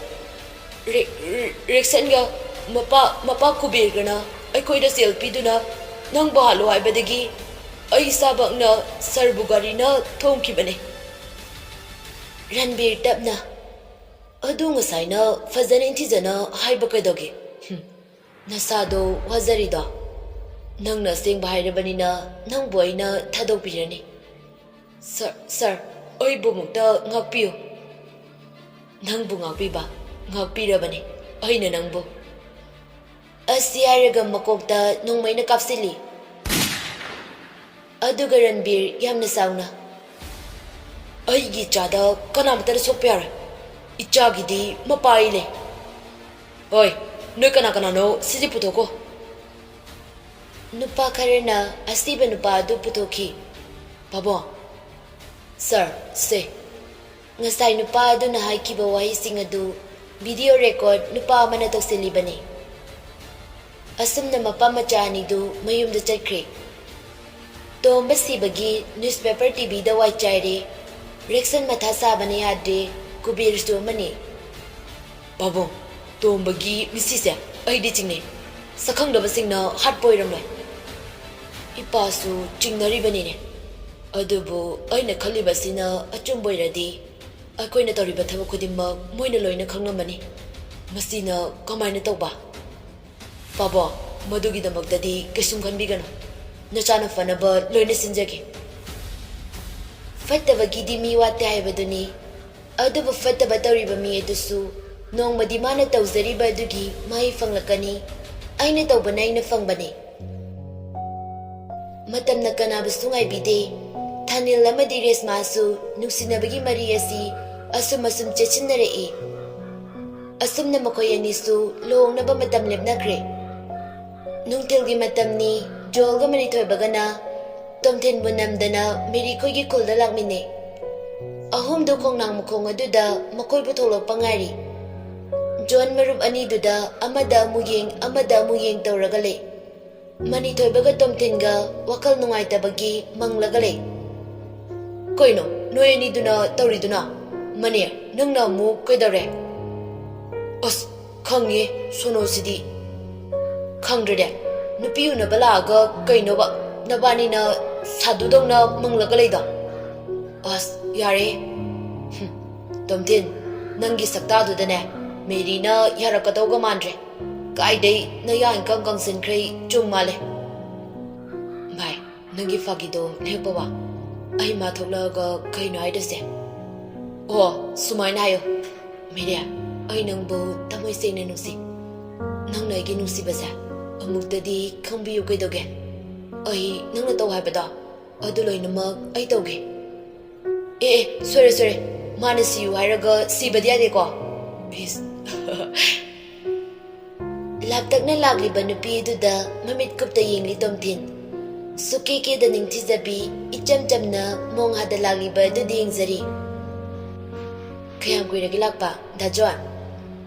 ꯔꯦ-, ꯔꯦ-, ꯔꯦꯛꯁꯟꯒ ꯃꯄꯥ, ꯃꯄꯥ ꯀꯨꯕꯦꯔꯒꯅ ꯑꯩꯈꯣꯏꯗ ꯁꯦꯜ ꯄꯤꯗꯨꯅ ꯅꯪꯕꯨ ꯍꯥꯠꯂꯣ ꯍꯥꯏꯕꯗꯒꯤ ꯑꯩ ꯏꯁꯥꯃꯛꯅ ꯁꯔꯕꯨ ꯒꯥꯔꯤꯅ ꯊꯣꯝꯈꯤꯕꯅꯦ꯫ ꯔꯟꯕꯤꯔ ꯇꯞꯅ, "ꯑꯗꯨ ꯉꯁꯥꯏꯅ ꯐꯖꯅ ꯅꯤꯡꯊꯤꯖꯅ ꯍꯥꯏꯕ ꯀꯩꯗꯧꯒꯦ? ꯍꯨꯝ, ꯅꯁꯥꯗꯣ ꯋꯥꯖꯔꯤꯗꯣ? ꯅꯪꯅ ꯑꯁꯦꯡꯕ ꯍꯥꯏꯔꯕꯅꯤꯅ ꯅꯪꯕꯨ ꯑꯩꯅ ꯊꯥꯗꯣꯛꯄꯤꯔꯅꯤ꯫ ꯁꯔ, ꯁꯔ, ꯑꯩꯕꯨ ꯑꯃꯨꯛꯇ ꯉꯥꯛꯄꯤꯌꯨ꯫" "ꯅꯪꯕꯨ ꯉꯥꯛꯄꯤꯕ? ꯉꯥꯛꯄꯤꯔꯕꯅꯤ ꯑꯩꯅ ꯅꯪꯕꯨ꯫" ꯑꯁꯤ ꯍꯥꯏꯔꯒ ꯃꯀꯣꯛꯇ ꯅꯣꯡꯃꯩꯅ ꯀꯥꯞꯁꯤꯜꯂꯤ꯫ ꯑꯗꯨꯒ ꯔꯟꯕꯤꯔ ꯌꯥꯝꯅ ꯁꯥꯎꯅ, "ꯑꯩꯒꯤ ꯏꯆꯥꯗ ꯀꯅꯥꯃꯠꯇꯅ ꯁꯣꯛꯄ ꯌꯥꯔꯣꯏ꯫ ꯏꯆꯥꯒꯤꯗꯤ ꯃꯄꯥ ꯑꯩ ꯂꯩ꯫ ꯍꯣꯏ, ꯅꯣꯏ ꯀꯅꯥ ꯀꯅꯥꯅꯣ ꯁꯤꯁꯦ ꯄꯨꯊꯣꯛꯈꯣ꯫" ꯅꯨꯄꯥ ꯈꯔꯅ ꯑꯁꯤꯕ ꯅꯨꯄꯥ ꯑꯗꯨ ꯄꯨꯊꯣꯛꯈꯤ꯫ "ꯄꯥꯕꯨꯡ꯫" "ꯁꯔ, ꯁꯦ꯫" ꯉꯁꯥꯏ ꯅꯨꯄꯥ ꯑꯗꯨꯅ ꯍꯥꯏꯈꯤꯕ ꯋꯥꯍꯩꯁꯤꯡ ꯑꯗꯨ ꯚꯤꯗꯤꯑꯣ ꯔꯦꯀꯣꯔꯗ ꯅꯨꯄꯥ ꯑꯃꯅ ꯇꯧꯁꯤꯜꯂꯤꯕꯅꯤ꯫ ꯑꯁꯨꯝꯅ ꯃꯄꯥ ꯃꯆꯥ ꯑꯅꯤꯗꯨ ꯃꯌꯨꯝꯗ ꯆꯠꯈ꯭ꯔꯦ꯫ ꯇꯣꯝꯕ ꯁꯤꯕꯒꯤ ꯅ꯭ꯌꯨꯁꯄꯦꯄꯔ, ꯇꯤꯚꯤꯗ ꯋꯥꯏ ꯆꯥꯏꯔꯦ꯫ ꯔꯦꯛꯁꯟ ꯃꯊꯥ ꯁꯥꯕꯅ ꯌꯥꯗ꯭ꯔꯦ꯫ ꯀꯨꯕꯦꯔꯁꯨ ꯑꯃꯅꯤ꯫ "ꯄꯥꯕꯨꯡ, ꯇꯣꯝꯕꯒꯤ ꯃꯤꯁꯤꯁꯦ ꯑꯩꯗꯤ ꯆꯤꯡꯅꯩ꯫ ꯁꯛꯈꯪꯗꯕꯁꯤꯡꯅ ꯍꯥꯠꯄ ꯑꯣꯏꯔꯝꯂꯣꯏ꯫" "ꯏꯄꯥꯁꯨ ꯆꯤꯡꯅꯔꯤꯕꯅꯤꯅꯦ꯫ ꯑꯗꯨꯕꯨ ꯑꯩꯅ ꯈꯜꯂꯤꯕꯁꯤꯅ ꯑꯆꯨꯝꯕ ꯑꯣꯏꯔꯗꯤ ꯑꯩꯈꯣꯏꯅ ꯇꯧꯔꯤꯕ ꯊꯕꯛ ꯈꯨꯗꯤꯡꯃꯛ ꯃꯣꯏꯅ ꯂꯣꯏꯅ ꯈꯪꯂꯝꯃꯅꯤ꯫ ꯃꯁꯤꯅ ꯀꯃꯥꯏꯅ ꯇꯧꯕ?" "ꯄꯥꯕꯨꯡ, ꯃꯗꯨꯒꯤꯗꯃꯛꯇꯗꯤ ꯀꯩꯁꯨꯝ ꯈꯟꯕꯤꯒꯅꯨ꯫ ꯅꯆꯥꯅ ꯐꯅꯕ ꯂꯣꯏꯅ ꯁꯤꯟꯖꯒꯦ꯫" ꯐꯠꯇꯕꯒꯤꯗꯤ ꯃꯤ ꯋꯥꯠꯇꯦ ꯍꯥꯏꯕꯗꯨꯅꯤ꯫ ꯑꯗꯨꯕꯨ ꯐꯠꯇꯕ ꯇꯧꯔꯤꯕ ꯃꯤ ꯑꯗꯨꯁꯨ ꯅꯣꯡꯃꯗꯤ ꯃꯥꯅ ꯇꯧꯖꯔꯤꯕ ꯑꯗꯨꯒꯤ ꯃꯍꯩ ꯐꯪꯂꯛꯀꯅꯤ꯫ ꯑꯩꯅ ꯇꯧꯕꯅ ꯑꯩꯅ ꯐꯪꯕꯅꯤ꯫ ꯃꯇꯝꯅ ꯀꯅꯥꯕꯨꯁꯨ ꯉꯥꯏꯕꯤꯗꯦ꯫ ꯊꯥꯅꯤꯜ ꯑꯃꯗꯤ ꯔꯦꯁꯃꯥꯁꯨ ꯅꯨꯡꯁꯤꯅꯕꯒꯤ ꯃꯔꯤ ꯑꯁꯤ ꯑꯁꯨꯝ ꯑꯁꯨꯝ ꯆꯦꯠꯁꯤꯟꯅꯔꯛꯏ꯫ ꯑꯁꯨꯝꯅ ꯃꯈꯣꯏ ꯑꯅꯤꯁꯨ ꯂꯨꯍꯣꯡꯅꯕ ꯃꯇꯝ ꯂꯦꯞꯅꯈ꯭ꯔꯦ꯫ ꯅꯨꯡꯊꯤꯜꯒꯤ ꯃꯇꯝꯅꯤ꯫ ꯖꯣꯜꯒ ꯃꯅꯤꯊꯣꯏꯕꯒꯅ ꯇꯣꯝꯊꯤꯟꯕꯨ ꯅꯝꯗꯅ ꯃꯦꯔꯤꯈꯣꯏꯒꯤ ꯈꯨꯜꯗ ꯂꯥꯛꯃꯤꯟꯅꯩ꯫ ꯑꯍꯨꯝꯗꯨ ꯈꯣꯡꯅꯥꯡ ꯃꯈꯣꯡ ꯑꯗꯨꯗ ꯃꯈꯣꯏꯕꯨ ꯊꯣꯛꯂꯛꯄ ꯉꯥꯏꯔꯤ꯫ ꯖꯣꯟ ꯃꯔꯨꯞ ꯑꯅꯤꯗꯨꯗ ꯑꯃꯗ ꯑꯃꯨꯛ ꯌꯦꯡ, ꯑꯃꯗ ꯑꯃꯨꯛ ꯌꯦꯡ ꯇꯧꯔꯒ ꯂꯩ꯫ ꯃꯅꯤꯊꯣꯏꯕꯒ ꯇꯣꯝꯊꯤꯟꯒ ꯋꯥꯈꯜ ꯅꯨꯡꯉꯥꯏꯇꯕꯒꯤ ꯃꯪꯂꯒ ꯂꯩ꯫ "ꯀꯩꯅꯣ, ꯅꯣꯏ ꯑꯅꯤꯗꯨꯅ ꯇꯧꯔꯤꯗꯨꯅ? ꯃꯅꯦ, ꯅꯪꯅ ꯑꯃꯨꯛ ꯀꯩꯗꯧꯔꯦ?" "ꯑꯁ, ꯈꯪꯉꯦ, ꯁꯣꯅꯣꯁꯤꯗꯤ꯫ ꯈꯪꯗ꯭ꯔꯗꯤ?" ꯅꯨꯄꯤ ꯎꯅꯕ ꯂꯥꯛꯑꯒ ꯀꯩꯅꯣꯕ ꯅꯕꯥꯅꯤꯅ ꯁꯥꯗꯨꯗꯧꯅ ꯃꯪꯂꯒ ꯂꯩꯗꯣ? ꯑꯁ, ꯌꯥꯔꯦ꯫ ꯍꯨꯝ, ꯇꯣꯝꯊꯤꯟ, ꯅꯪꯒꯤ ꯁꯛꯇꯥꯗꯨꯗꯅꯦ, ꯃꯦꯔꯤꯅ ꯌꯥꯔꯛꯀꯗꯧꯒ ꯃꯥꯟꯗ꯭ꯔꯦ꯫ ꯀꯥꯏꯗꯩ ꯅꯌꯥ ꯏꯪꯀꯪ ꯀꯪꯁꯤꯟꯈ꯭ꯔꯦ, ꯆꯨꯝ ꯃꯥꯜꯂꯦ꯫ ꯚꯥꯏ, ꯅꯪꯒꯤ ꯐꯥꯒꯤꯗꯣ ꯂꯦꯞꯄꯣꯕ꯫ ꯑꯩ ꯃꯥ ꯊꯣꯛꯂꯛꯑꯒ ꯀꯩꯅꯣ ꯍꯥꯏꯗꯣꯏꯁꯦ? ꯑꯣ, ꯁꯨꯃꯥꯏꯅ ꯍꯥꯏꯌꯣ, "ꯃꯦꯔꯤ, ꯑꯩ ꯅꯪꯕꯨ ꯊꯃꯣꯏ ꯁꯦꯡꯅ ꯅꯨꯡꯁꯤ꯫ ꯅꯪꯅ ꯑꯩꯒꯤ ꯅꯨꯡꯁꯤꯕꯁꯦ ꯑꯃꯨꯛꯇꯗꯤ ꯈꯪꯕꯤꯌꯨ ꯀꯩꯗꯧꯒꯦ? ꯑꯩ ꯅꯪꯅ ꯇꯧ ꯍꯥꯏꯕꯗꯣ ꯑꯗꯨ ꯂꯣꯏꯅꯃꯛ ꯑꯩ ꯇꯧꯒꯦ꯫" ꯑꯦ, ꯑꯦ, ꯁꯣꯏꯔꯦ, ꯁꯣꯏꯔꯦ꯫ ꯃꯥꯅ ꯁꯤꯌꯨ ꯍꯥꯏꯔꯒ ꯁꯤꯕꯗꯤ ꯌꯥꯗꯦꯀꯣ꯫ ꯏꯁ꯫ ꯂꯥꯞꯇꯛꯅ ꯂꯥꯛꯂꯤꯕ ꯅꯨꯄꯤ ꯑꯗꯨꯗ ꯃꯃꯤꯠ ꯀꯨꯞꯇ ꯌꯦꯡꯂꯤ ꯇꯣꯝꯊꯤꯟ꯫ ꯁꯨꯛꯀꯦ ꯀꯦꯗ ꯅꯤꯡꯊꯤꯖꯕꯤ, ꯏꯆꯝ ꯆꯝꯅ ꯃꯣꯡ ꯍꯥꯗ ꯂꯥꯛꯂꯤꯕ ꯑꯗꯨꯗ ꯌꯦꯡꯖꯔꯤ꯫ "ꯀꯌꯥꯝ ꯀꯨꯏꯔꯒꯦ ꯂꯥꯛꯄ, ꯗꯥ ꯖꯣꯟ?"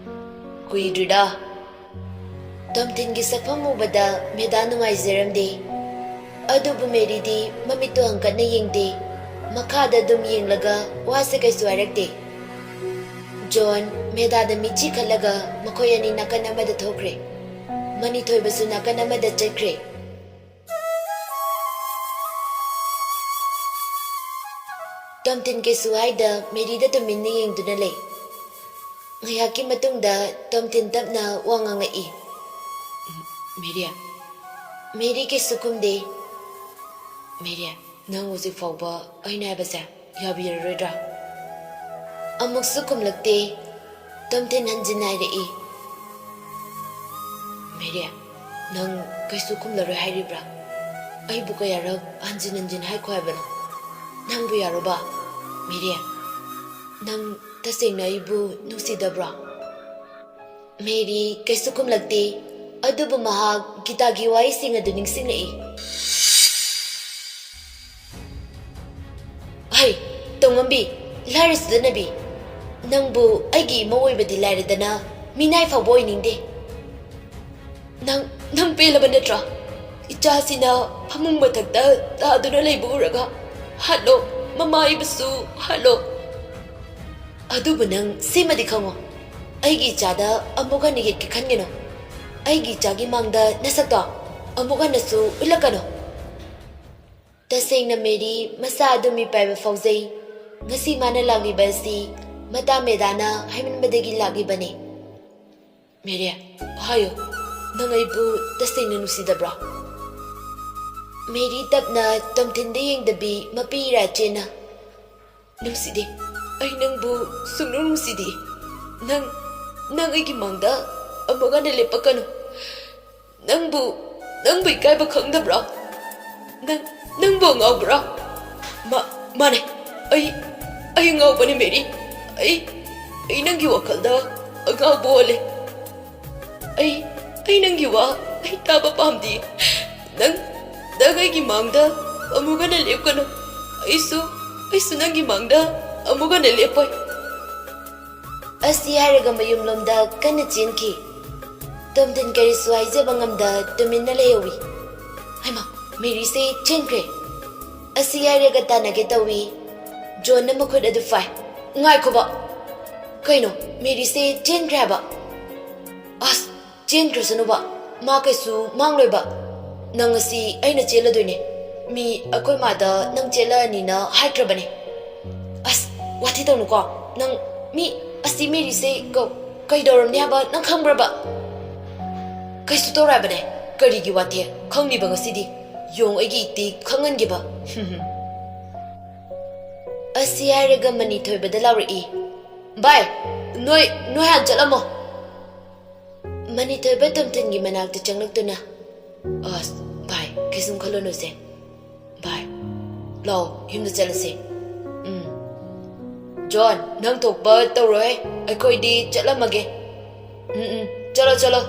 "ꯀꯨꯏꯗ꯭ꯔꯤꯗ꯫" ꯇꯣꯝꯊꯤꯟꯒꯤ ꯁꯛꯐꯝ ꯎꯕꯗ ꯃꯦꯗꯥ ꯅꯨꯡꯉꯥꯏꯖꯔꯝꯗꯦ꯫ ꯑꯗꯨꯕꯨ ꯃꯦꯔꯤꯗꯤ ꯃꯃꯤꯠꯇꯨ ꯍꯪꯀꯠꯅ ꯌꯦꯡꯗꯦ꯫ ꯃꯈꯥꯗ ꯑꯗꯨꯝ ꯌꯦꯡꯂꯒ ꯋꯥꯁꯦ ꯀꯩꯁꯨ ꯍꯥꯏꯔꯛꯇꯦ꯫ ꯖꯣꯟ ꯃꯦꯗꯥꯗ ꯃꯤꯠꯆꯤ ꯈꯠꯂꯒ ꯃꯈꯣꯏ ꯑꯅꯤ ꯅꯥꯀꯟ ꯑꯃꯗ ꯊꯣꯛꯈ꯭ꯔꯦ꯫ ꯃꯅꯤꯊꯣꯏꯕꯁꯨ ꯅꯥꯀꯟ ꯑꯃꯗ ꯆꯠꯈ꯭ꯔꯦ꯫ ꯇꯣꯝꯊꯤꯟ ꯀꯩꯁꯨ ꯍꯥꯏꯗ ꯃꯦꯔꯤꯗ ꯇꯨꯃꯤꯟꯅ ꯌꯦꯡꯗꯨꯅ ꯂꯩ꯫ ꯉꯥꯏꯍꯥꯛꯀꯤ ꯃꯇꯨꯡꯗ ꯇꯣꯝꯊꯤꯟ ꯇꯞꯅ ꯋꯥ ꯉꯥꯡꯉꯛꯏ꯫ "ꯃꯦꯔꯤ, ꯃꯦꯔꯤ ꯀꯩꯁꯨ ꯈꯨꯝꯗꯦ꯫" "ꯃꯦꯔꯤ, ꯅꯪ ꯍꯧꯖꯤꯛ ꯐꯥꯎꯕ ꯑꯩꯅ ꯍꯥꯏꯕꯁꯦ ꯌꯥꯕꯤꯔꯔꯣꯏꯗ꯭ꯔꯥ?" ꯑꯃꯨꯛꯁꯨ ꯈꯨꯝꯂꯛꯇꯦ꯫ ꯇꯣꯝꯊꯤꯟ ꯍꯟꯖꯤꯟ ꯍꯥꯏꯔꯛꯏ꯫ "ꯃꯦꯔꯤ, ꯅꯪ ꯀꯩꯁꯨ ꯈꯨꯝꯂꯔꯣꯏ ꯍꯥꯏꯔꯤꯕ꯭ꯔꯥ? ꯑꯩꯕꯨ ꯀꯌꯥꯔꯛ ꯍꯟꯖꯤꯟ ꯍꯟꯖꯤꯟ ꯍꯥꯏꯈꯣ ꯍꯥꯏꯕꯅꯣ? ꯅꯪꯕꯨ ꯌꯥꯔꯣꯕ? ꯃꯦꯔꯤ, ꯅꯪ ꯇꯁꯦꯡꯅ ꯑꯩꯕꯨ ꯅꯨꯡꯁꯤꯗꯕ꯭ꯔꯣ?" ꯃꯦꯔꯤ ꯀꯩꯁꯨ ꯈꯨꯝꯂꯛꯇꯦ꯫ ꯑꯗꯨꯕꯨ ꯃꯍꯥꯛ ꯒꯤꯇꯥꯒꯤ ꯋꯥꯍꯩꯁꯤꯡ ꯑꯗꯨ ꯅꯤꯡꯁꯤꯡꯂꯛꯏ꯫ "ꯍꯩ, ꯇꯧꯉꯝꯕꯤ, ꯂꯥꯏꯔ ꯁꯤꯗꯅꯕꯤ, ꯅꯪꯕꯨ ꯑꯩꯒꯤ ꯏꯃꯧ ꯑꯣꯏꯕꯗꯤ ꯂꯥꯏꯔꯗꯅ ꯃꯤꯅꯥꯏ ꯐꯥꯎꯕ ꯑꯣꯏꯅꯤꯡꯗꯦ꯫ ꯅꯪ, ꯅꯪ ꯄꯦꯜꯂꯕ ꯅꯠꯇ꯭ꯔꯣ? ꯏꯆꯥꯁꯤꯅ ꯐꯃꯨꯡ ꯃꯊꯛꯇ ꯇꯥꯗꯨꯅ ꯂꯩꯕ ꯎꯔꯒ ꯍꯥꯠꯂꯣ, ꯃꯃꯥ ꯑꯩꯕꯨꯁꯨ ꯍꯥꯠꯂꯣ꯫ ꯑꯗꯨꯕꯨ ꯅꯪ ꯁꯤꯃꯗꯤ ꯈꯪꯉꯣ, ꯑꯩꯒꯤ ꯏꯆꯥꯗ ꯑꯃꯨꯛ ꯍꯟꯅ ꯌꯦꯠꯀꯦ ꯈꯟꯒꯅꯨ꯫ ꯑꯩꯒꯤ ꯏꯆꯥꯒꯤ ꯃꯥꯡꯗ ꯅꯁꯛꯇꯣ ꯑꯃꯨꯛ ꯍꯟꯅꯁꯨ ꯎꯠꯂꯛꯀꯅꯨ꯫ ꯇꯁꯦꯡꯅ ꯃꯦꯔꯤ ꯃꯁꯥ ꯑꯗꯨ ꯃꯤꯄꯥꯏꯕ ꯐꯥꯎꯖꯩ꯫ ꯉꯁꯤ ꯃꯥꯅ ꯂꯥꯛꯂꯤꯕ ꯑꯁꯤ ꯃꯇꯥ ꯃꯦꯗꯥꯅ ꯍꯥꯏꯃꯟꯕꯗꯒꯤ ꯂꯥꯛꯂꯤꯕꯅꯤ꯫ ꯃꯦꯔꯤ, ꯍꯥꯏꯌꯨ, ꯅꯪ ꯑꯩꯕꯨ ꯇꯁꯦꯡꯅ ꯅꯨꯡꯁꯤꯗꯕ꯭ꯔꯣ? ꯃꯦꯔꯤ ꯇꯞꯅ ꯇꯣꯝꯊꯤꯟꯗ ꯌꯦꯡꯗꯕꯤ ꯃꯄꯤ ꯏꯔꯥ ꯆꯦꯟꯅ, ꯅꯨꯡꯁꯤꯗꯦ꯫ ꯑꯩ ꯅꯪꯕꯨ ꯁꯨꯡꯅꯨꯡ ꯅꯨꯡꯁꯤꯗꯦ꯫ ꯅꯪ, ꯅꯪ ꯑꯩꯒꯤ ꯃꯥꯡꯗ ꯑꯃꯨꯛ ꯍꯟꯅ ꯂꯦꯞꯄꯛꯀꯅꯨ꯫ ꯅꯪꯕꯨ, ꯅꯪꯕꯨ ꯏꯀꯥꯏꯕ ꯈꯪꯗꯕ꯭ꯔꯥ? ꯅꯪ, ꯅꯪꯕꯨ ꯑꯉꯥꯎꯕ꯭ꯔꯥ? ꯃꯥ, ꯃꯥꯅꯦ꯫ ꯑꯩ, ꯑꯩ ꯑꯉꯥꯎꯕꯅꯤ, ꯃꯦꯔꯤ꯫ ꯑꯩ, ꯑꯩ ꯅꯪꯒꯤ ꯋꯥꯈꯜꯗ ꯑꯉꯥꯎꯕ ꯑꯣꯜꯂꯦ꯫ ꯑꯩ, ꯑꯩ ꯅꯪꯒꯤ ꯋꯥ ꯑꯩ ꯇꯥꯕ ꯄꯥꯝꯗꯦ꯫ ꯅꯪ, ꯅꯪ ꯑꯩꯒꯤ ꯃꯥꯡꯗ ꯑꯃꯨꯛ ꯍꯟꯅ ꯂꯦꯞꯀꯅꯨ꯫ ꯑꯩꯁꯨ, ꯑꯩꯁꯨ ꯅꯪꯒꯤ ꯃꯥꯡꯗ ꯑꯃꯨꯛ ꯍꯟꯅ ꯂꯦꯞꯄꯣꯏ꯫ ꯑꯁꯤ ꯍꯥꯏꯔꯒ ꯃꯌꯨꯝꯂꯣꯝꯗ ꯀꯟꯅ ꯆꯦꯟꯈꯤ꯫ ꯇꯣꯝꯊꯤꯟ ꯀꯔꯤꯁꯨ ꯍꯥꯏꯖꯕ ꯉꯝꯗ ꯇꯨꯃꯤꯟꯅ ꯂꯩꯍꯧꯏ꯫ ꯍꯩꯃꯥ, ꯃꯦꯔꯤꯁꯦ ꯆꯦꯟꯈ꯭ꯔꯦ꯫ ꯑꯁꯤ ꯍꯥꯏꯔꯒ ꯇꯥꯟꯅꯒꯦ ꯇꯧꯏ꯫ ꯖꯣꯟꯅ ꯃꯈꯨꯠ ꯑꯗꯨ ꯐꯥꯏ꯫ ꯉꯥꯏꯈꯣꯕ! ꯀꯩꯅꯣ, ꯃꯦꯔꯤꯁꯦ ꯆꯦꯟꯈ꯭ꯔꯦ ꯍꯥꯏꯕ? ꯑꯁ, ꯆꯦꯟꯈ꯭ꯔꯁꯅꯨꯕ, ꯃꯥ ꯀꯩꯁꯨ ꯃꯥꯡꯂꯣꯏꯕ꯫ ꯅꯪ ꯉꯁꯤ ꯑꯩꯅ ꯆꯦꯜꯂꯗꯣꯏꯅꯦ꯫ ꯃꯤ ꯑꯩꯈꯣꯏ ꯃꯥꯗ ꯅꯪ ꯆꯦꯜꯂꯛꯑꯅꯤꯅ ꯍꯥꯏꯈ꯭ꯔꯕꯅꯦ꯫ ꯑꯁ, ꯋꯥꯊꯤ ꯇꯧꯅꯨꯀꯣ꯫ ꯅꯪ, ꯃꯤ, ꯑꯁꯤ ꯃꯦꯔꯤꯁꯦ ꯀ-, ꯀꯩꯗꯧꯔꯝꯅꯤ ꯍꯥꯏꯕ ꯅꯪ ꯈꯪꯕ꯭ꯔꯕ? ꯀꯩꯁꯨ ꯇꯧꯔꯣꯏ ꯍꯥꯏꯕꯅꯦ꯫ ꯀꯔꯤꯒꯤ ꯋꯥꯊꯤ? ꯈꯪꯅꯤꯕ ꯉꯁꯤꯗꯤ꯫ ꯌꯣꯡ ꯑꯩꯒꯤ ꯏꯇꯤ ꯈꯪꯍꯟꯒꯦꯕ꯫ ꯑꯁꯤ ꯍꯥꯏꯔꯒ ꯃꯅꯤ ꯊꯣꯏꯕꯗ ꯂꯥꯎꯔꯛꯏ꯫ ꯚꯥꯏ, ꯅꯣꯏ, ꯅꯣꯏ ꯍꯥꯟꯅ ꯆꯠꯂꯝꯃꯣ꯫ ꯃꯅꯤ ꯊꯣꯏꯕ ꯇꯣꯝꯊꯤꯟꯒꯤ ꯃꯅꯥꯛꯇ ꯆꯪꯂꯛꯇꯨꯅ, ꯑꯁ, ꯚꯥꯏ, ꯀꯩꯁꯨꯝ ꯈꯜꯂꯨꯅꯨꯁꯦ꯫ ꯚꯥꯏ, ꯂꯥꯛꯑꯣ, ꯌꯨꯝꯗ ꯆꯠꯂꯁꯦ꯫ ꯎꯝ꯫ ꯖꯣꯟ, ꯅꯪ ꯊꯣꯛꯄ ꯇꯧꯔꯣꯍꯦ, ꯑꯩꯈꯣꯏꯗꯤ ꯆꯠꯂꯝꯃꯒꯦ꯫ ꯎꯝ, ꯎꯝ, ꯆꯠꯂꯣ, ꯆꯠꯂꯣ꯫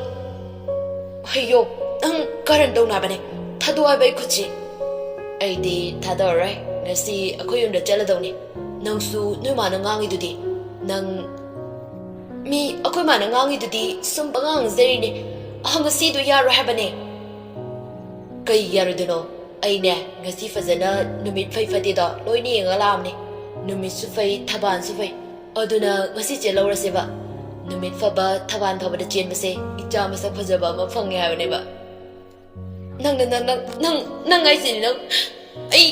ꯑꯌꯣ, ꯅꯪ ꯀꯔꯟ ꯇꯧꯅꯕꯅꯦ꯫ ꯊꯥꯗꯣꯛꯑꯣ ꯍꯥꯏꯕ ꯑꯩ ꯈꯨꯠꯁꯤ꯫ ꯑꯩꯗꯤ ꯊꯥꯗꯣꯛꯑꯔꯣꯏ꯫ ꯉꯁꯤ ꯑꯩꯈꯣꯏ ꯌꯨꯝꯗ ꯆꯠꯂꯗꯧꯅꯤ꯫ ꯅꯪꯁꯨ ꯅꯣꯏ ꯃꯥꯅ ꯉꯥꯡꯉꯤꯗꯨꯗꯤ꯫ ꯅꯪ, ꯃꯤ ꯑꯩꯈꯣꯏ ꯃꯥꯅ ꯉꯥꯡꯉꯤꯗꯨꯗꯤ ꯁꯨꯝ ꯄꯉꯥꯡ ꯉꯥꯡꯖꯔꯤꯅꯦ꯫ ꯑꯍ, ꯉꯁꯤꯗꯣ ꯌꯥꯔꯣꯏ ꯍꯥꯏꯕꯅꯦ꯫ ꯀꯩ ꯌꯥꯔꯣꯏꯗꯣꯏꯅꯣ? ꯑꯩꯅꯦ, ꯉꯁꯤ ꯐꯖꯅ ꯅꯨꯃꯤꯠ ꯐꯩ ꯐꯠꯇꯦꯗꯣ ꯂꯣꯏꯅ ꯌꯦꯡꯉ ꯂꯥꯛꯑꯕꯅꯦ꯫ ꯅꯨꯃꯤꯠꯁꯨ ꯐꯩ, ꯊꯕꯥꯜꯁꯨ ꯐꯩ꯫ ꯑꯗꯨꯅ ꯉꯁꯤ ꯆꯦꯜꯍꯧꯔꯁꯦꯕ꯫ ꯅꯨꯃꯤꯠ ꯐꯕ ꯊꯕꯥꯜ ꯐꯕꯗ ꯆꯦꯟꯕꯁꯦ ꯏꯆꯥ ꯃꯁꯛ ꯐꯖꯕ ꯑꯃ ꯐꯪꯉꯦ ꯍꯥꯏꯕꯅꯦꯕ꯫ ꯅꯪꯅ ꯅꯪ ꯅꯪ ꯅꯪ ꯅꯪ ꯍꯥꯏꯁꯤꯅꯤ ꯅꯪ꯫ ꯑꯩ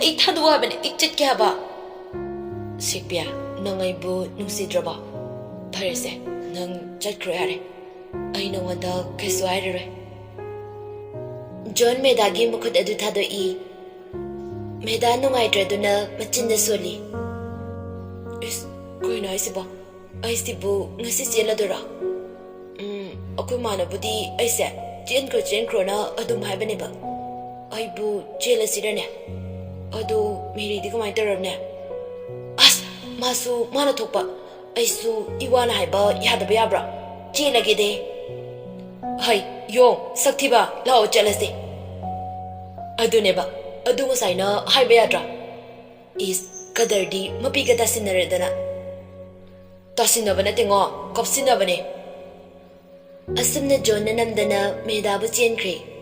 ꯑꯩ ꯊꯥꯗꯣꯛꯑꯣ ꯍꯥꯏꯕꯅꯦ, ꯑꯩ ꯆꯠꯀꯦ ꯍꯥꯏꯕ꯫ ꯁꯤꯛꯄꯤꯌꯥ, ꯅꯪ ꯑꯩꯕꯨ ꯅꯨꯡꯁꯤꯗ꯭ꯔꯕꯣ? ꯐꯔꯦꯁꯦ, ꯅꯪ ꯆꯠꯈ꯭ꯔꯣ ꯌꯥꯔꯦ꯫ ꯑꯩ ꯅꯉꯣꯟꯗ ꯀꯩꯁꯨ ꯍꯥꯏꯔꯔꯣꯏ꯫ ꯖꯣꯟ ꯃꯦꯗꯥꯒꯤ ꯃꯈꯨꯠ ꯑꯗꯨ ꯊꯥꯗꯣꯛꯏ꯫ ꯃꯦꯗꯥ ꯅꯨꯡꯉꯥꯏꯇ꯭ꯔꯗꯨꯅ ꯃꯆꯤꯟꯗ ꯁꯣꯜꯂꯤ꯫ ꯏꯁ, ꯀꯩꯅꯣ ꯍꯥꯏꯁꯤꯕꯣ? ꯑꯩꯁꯤꯕꯨ ꯉꯁꯤ ꯆꯦꯜꯂꯗꯣꯏꯔꯣ? ꯎꯝ, ꯑꯩꯈꯣꯏ ꯃꯥꯅꯕꯨꯗꯤ ꯑꯩꯁꯦ ꯆꯦꯟꯈ꯭ꯔꯣ ꯆꯦꯟꯈ꯭ꯔꯣꯅ ꯑꯗꯨꯝ ꯍꯥꯏꯕꯅꯦꯕ꯫ ꯑꯩꯕꯨ ꯆꯦꯜꯂꯁꯤꯔꯅꯦ? ꯑꯗꯣ ꯃꯦꯔꯤꯗꯤ ꯀꯃꯥꯏꯅ ꯇꯧꯔꯝꯅꯦ? ꯑꯁ, ꯃꯥꯁꯨ ꯃꯥꯅ ꯊꯣꯛꯄ꯫ ꯑꯩꯁꯨ ꯏꯋꯥꯅ ꯍꯥꯏꯕ ꯌꯥꯗꯕ ꯌꯥꯕ꯭ꯔꯥ? ꯆꯦꯜꯂꯒꯦꯗꯦ꯫ ꯍꯩ, ꯌꯣꯡ, ꯁꯛꯊꯤꯕ, ꯂꯥꯛꯑꯣ ꯆꯠꯂꯁꯦ꯫ ꯑꯗꯨꯅꯦꯕ, ꯑꯗꯨ ꯉꯁꯥꯏꯅ ꯍꯥꯏꯕ ꯌꯥꯗ꯭ꯔꯥ? ꯏꯁ, ꯀꯗꯔꯗꯤ ꯃꯄꯤꯒ ꯇꯥꯁꯤꯟꯅꯔꯦꯗꯅ꯫ ꯇꯥꯁꯤꯟꯅꯕ ꯅꯠꯇꯦꯉꯣ, ꯀꯞꯁꯤꯟꯅꯕꯅꯦ꯫ ꯑꯁꯨꯝꯅ ꯖꯣꯟꯅ ꯅꯝꯗꯅ ꯃꯦꯗꯥꯕꯨ ꯆꯦꯟꯈ꯭ꯔꯦ꯫